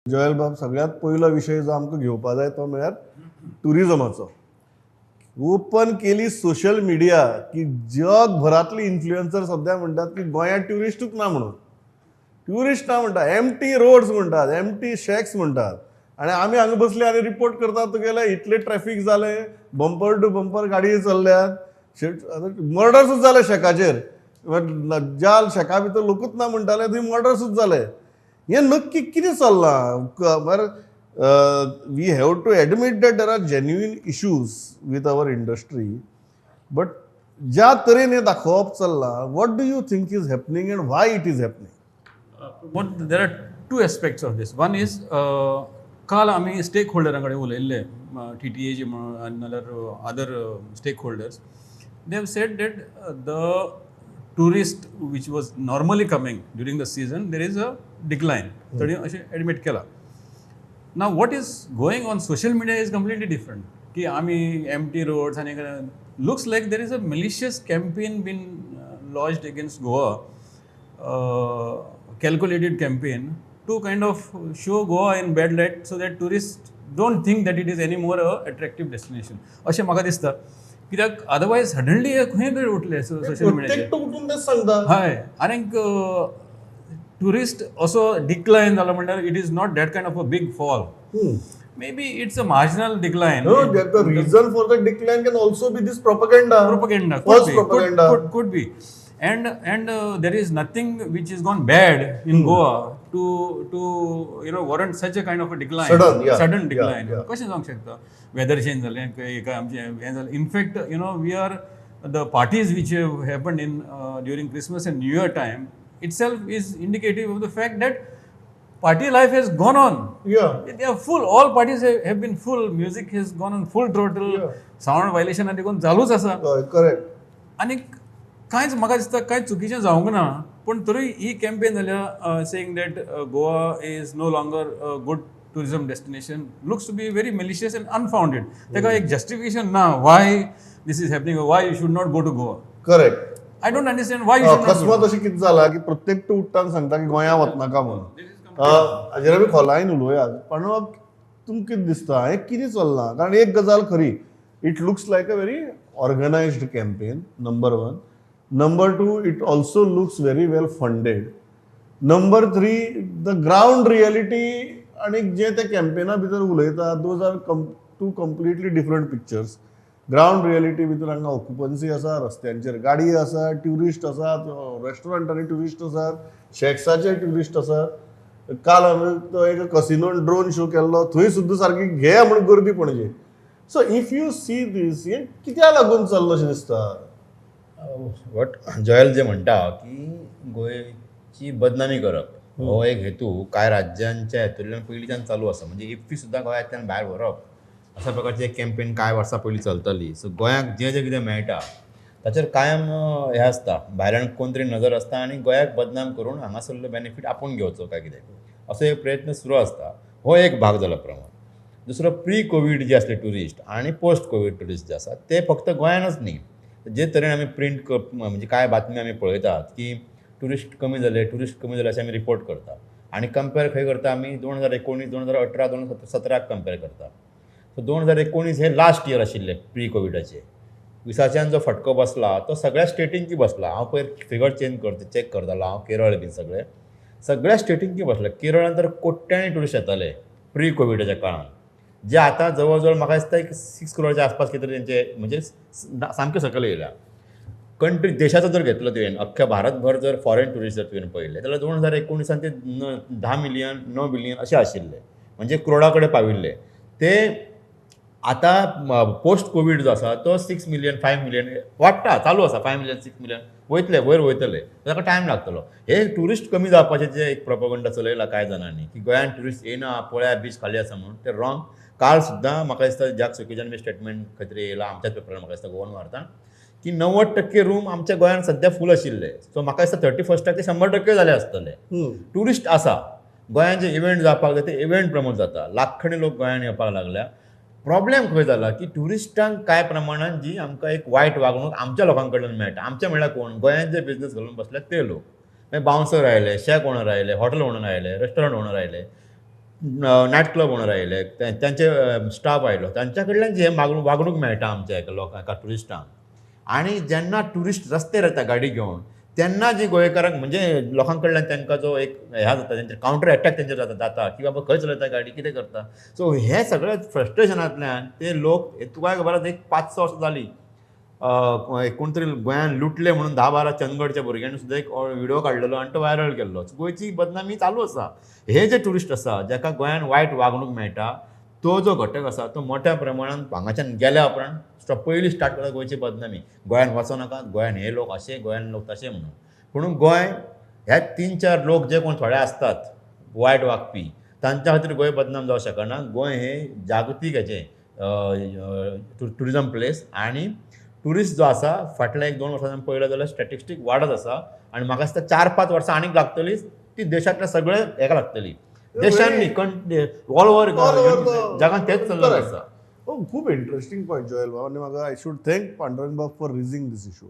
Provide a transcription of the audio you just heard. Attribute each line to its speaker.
Speaker 1: Joel बाब, सगळ्यांत पयलो विशय जो आमकां घेवपा जाय तो म्हळ्यार ट्युरिजमाचो. ओपन केली सोशल मिडिया की जगभरांतली इन्फ्लुएन्सर सद्या म्हणटात की गोंयांत ट्युरिस्टूच ना म्हणून. ट्युरिस्ट ना म्हणटा, एमटी रोड्स म्हणटात, एमटी शॅक्स म्हणटात, आनी आमी हांगा बसले आनी रिपोर्ट करतात तुगेले इतले ट्रॅफीक जालें, बंपर टू बंपर गाडी चल्ल्यात, मर्डर सुद्दां जाले शॅकाचेर. ज्या शॅका भितर लोकूच ना म्हणटाले थंय मर्डर सुद्दां जाले. हें नक्की कितें चल्लां? बरें, we have to admit that there are genuine issues with our industry, but ज्या तरेन हें दाखोवप चल्लां, what do you think is happening and why it is happening?
Speaker 2: What there are two aspects of this. One is काल आमी stake होल्डरां कडेन उलयल्ले, टीटीएचे म्हण आनी नाल्यार other stakeholders. They have said that the tourist which was normally coming during the season, there is a decline. ताणी अशें admit केलां. Now what is going on social media is completely different, की आमी MT roads आनी looks like there is a malicious campaign been launched against Goa, calculated campaign to kind of show Goa in bad light so that tourists don't think that it is any more a attractive destination. अशें म्हाका दिसता, कित्याक otherwise suddenly खंय तरी उठले social मिडियाचेर.
Speaker 1: प्रत्येक उठून तेच सांगता.
Speaker 2: हय, आनीक ट्युरिस्ट असो डिक्लायन जाला म्हणल्यार it is not that kind of a big fall. Maybe it's a marginal decline.
Speaker 1: No, the reason for the decline can also be this propaganda.
Speaker 2: Propaganda.
Speaker 1: False
Speaker 2: could be,
Speaker 1: propaganda.
Speaker 2: Could be. And there is nothing which is gone bad in Goa to warrant such a kind of a decline.
Speaker 1: Sudden, yeah.
Speaker 2: Sudden decline. कशें जावंक शकता? Weather change जालें, काय आमचें हें जालें. In fact, we are the parties which have happened in during Christmas and New Year time itself is indicative of the fact that party life has gone on. They are full. All parties have been full. Music has gone on full throttle. Sound violation आनी देखून चालूच आसा.
Speaker 1: Correct.
Speaker 2: आनी कांयच म्हाका दिसता कांय चुकीचें जावंक ना, पूण तरी ही कॅम्पेन जाल्या saying that Goa is no longer a good tourism destination looks to be very malicious and unfounded. ताका एक जस्टिफिकेशन ना why this is happening, why you should not go to Goa.
Speaker 1: Correct.
Speaker 2: I don't understand why you should.
Speaker 1: अकस्मात अशें कितें जालां की प्रत्येक उठ्ठा सांगता की गोंया वचनाका म्हणून. हाजेर आमी खोलायेन उलोवया, पण तुमकां कितें दिसता, हें कितें चल्लां? कारण एक गजाल खरी, it looks like a very organized campaign, number one. Number two, it also looks very well funded. Number three, the ground reality आनी जे ते कॅम्पेना भितर उलयता, those are two completely different pictures. Ground reality भितर हांगा ऑक्युपन्सी आसा, रस्त्यांचेर गाडी आसा, ट्युरिस्ट आसात, रेस्टॉरंटांनी ट्युरिस्ट आसात, शॅक्साचेर ट्युरिस्ट आसात. काल हांवें तो एक कसिनोन ड्रोन शो केल्लो, थंय सुद्दां सारकी घे म्हूण गर्दी Panaji. So if you see this, हें कित्याक लागून चल्लां अशें दिसता?
Speaker 3: वट जॉयल जे म्हणटा की गोंयची बदनामी करप हो एक हेतू कांय राज्यांच्या हेतूंतल्यान पयलींच्यान चालू आसा. म्हणजे इफ्फी सुद्दां गोंयांतल्यान भायर व्हरप अशा प्रकारची एक कॅम्पेन कांय वर्सां पयलीं चलताली. सो गोंयाक जें जें कितें मेळटा ताचेर कायम हें आसता, भायल्यान कोण तरी नजर आसता आनी गोंयाक बदनाम करून हांगासरलो बेनिफीट आपूण घेवचो काय कितें असो एक प्रयत्न सुरू आसता. हो एक भाग जालो प्रमाण. दुसरो, प्री कोवीड जे आसले ट्युरिस्ट आनी पोस्ट कोवीड ट्युरिस्ट जे आसा ते फक्त गोंयानच न्ही. जे तरेन आमी प्रिंट म्हणजे कांय बातमी आमी पळयतात की ट्युरिस्ट कमी जाले, ट्युरिस्ट कमी जाले अशें आमी रिपोर्ट करता आनी कंपेर खंय करता आमी? 2019, 2018, 2017क कंपेर करता. सो 2019 हे लास्ट इयर आशिल्लें प्री कोविडाचें. विसाच्यान जो फटको बसला तो सगळ्या स्टेटींकी बसला. हांव पयर फिगर चेंज करता, चॅक करतालो हांव, केरळ बीन सगळे सगळ्या स्टेटींकी बसला. केरळान तर कोट्यांनी ट्युरिस्ट येताले प्री कोविडाच्या काळान, जे आतां जवळ जवळ म्हाका दिसता एक 6 करोडच्या आसपास कितें तरी तेंचे, म्हणजे सामके सकयल येयल्या कंट्री. देशाचो जर घेतलो तुवें, अख्ख्या भारतभर जर फॉरेन ट्युरिस्ट जर तुवें पळयले जाल्यार 2019 ते 10 मिलियन, 9 मिलियन अशे आशिल्ले, म्हणजे क्रोडा कडेन पाविल्ले. ते आतां पोस्ट कोवीड जो आसा तो 6 मिलियन, 5 मिलियन वाडटा, चालू आसा. 5 मिलियन, 6 मिलियन वयतले, वयर वयतले, ताका टायम लागतलो. हे ट्युरिस्ट कमी जावपाचें जे एक प्रोपोगंडा चलयला कांय जाणांनी की गोंयांत ट्युरिस्ट येयना, पळया बीच खाली आसा म्हणून, ते रॉंग. काल सुद्दां म्हाका दिसता जाक सुखीजान बी स्टेटमेंट खंय तरी येयला आमच्याच पेपरार, म्हाका दिसता गोवन वार्तान, की 90% रूम आमच्या गोंयांत सद्या फूल आशिल्ले. सो म्हाका दिसता 31 ते 100% जाले आसतले. ट्युरिस्ट आसा. गोंयांत जे इव्हेंट जावपाक जाय ते इव्हेंट प्रमोट जाता, लाखांनी लोक गोंयांत येवपाक लागल्या. प्रॉब्लेम खंय जाला की ट्युरिस्टांक कांय प्रमाणान जी आमकां एक वायट वागणूक आमच्या लोकां कडल्यान मेळटा. आमच्या म्हणल्यार कोण? गोंयांत जे बिझनस घालून बसल्यात ते लोक. मागीर बाउन्सर आयले, शॅक ओनर आयले, हॉटेल ओनर आयले, रेस्टॉरंट ओनर आयले. नायट क्लब ओनर आयले, तांचे स्टाफ आयलो, तांच्या कडल्यान जे वागणूक मेळटा आमच्या एका लोकांक, ट्युरिस्टांक. आनी जेन्ना ट्युरिस्ट रस्त्यार येता गाडी घेवन तेन्ना जी गोंयकारांक म्हणजे लोकां कडल्यान तांकां जो एक ह्या जाता, तेंचे कावंटर एटॅक तेंचेर जाता की बाबा खंय चलयता गाडी, कितें करता. सो हे सगळे फ्रस्ट्रेशनांतल्यान ते लोक, तुका खबर आसा, एक 5-6 वर्सां जाली कोण तरी गोंयान लुटले म्हणून 10-12 चंदगडच्या भुरग्यांनी सुद्दां एक व्हिडिओ काडलेलो आनी तो व्हायरल केल्लो. गोंयची बदनामी चालू आसा. हे जे ट्युरिस्ट आसा जाका गोंयान वायट वागणूक मेळटा तो जो घटक आसा तो मोठ्या प्रमाणान हांगाच्यान गेल्या उपरांत पयलीं स्टार्ट करता गोंयची बदनामी, गोंयान वचो नाका, गोंयान हे लोक अशे, गोंयान लोक तशे म्हणून. पूण गोंय ह्या 3-4 लोक जे कोण थोडे आसतात वायट वागपी तांच्या खातीर गोंय बदनाम जावंक शकना. गोंय हे जागतीक हेचें ट्युरिजम प्लेस आनी ट्युरिस्ट जो आसा फाटल्या 1-2 वर्सां पळयलो जाल्यार स्टॅटिस्टीक वाडत आसा आनी म्हाका दिसता 4-5 वर्सां आनीक लागतली ती देशांतल्या सगळे हेका लागतली, देशान न्ही, ऑल ओवर जगान तेच चल्लेलें आसा.
Speaker 1: खूब इंटरेस्टिंग पॉयंट जोएल बाब आनी म्हाका I should thank Pandurang Bab for raising this issue.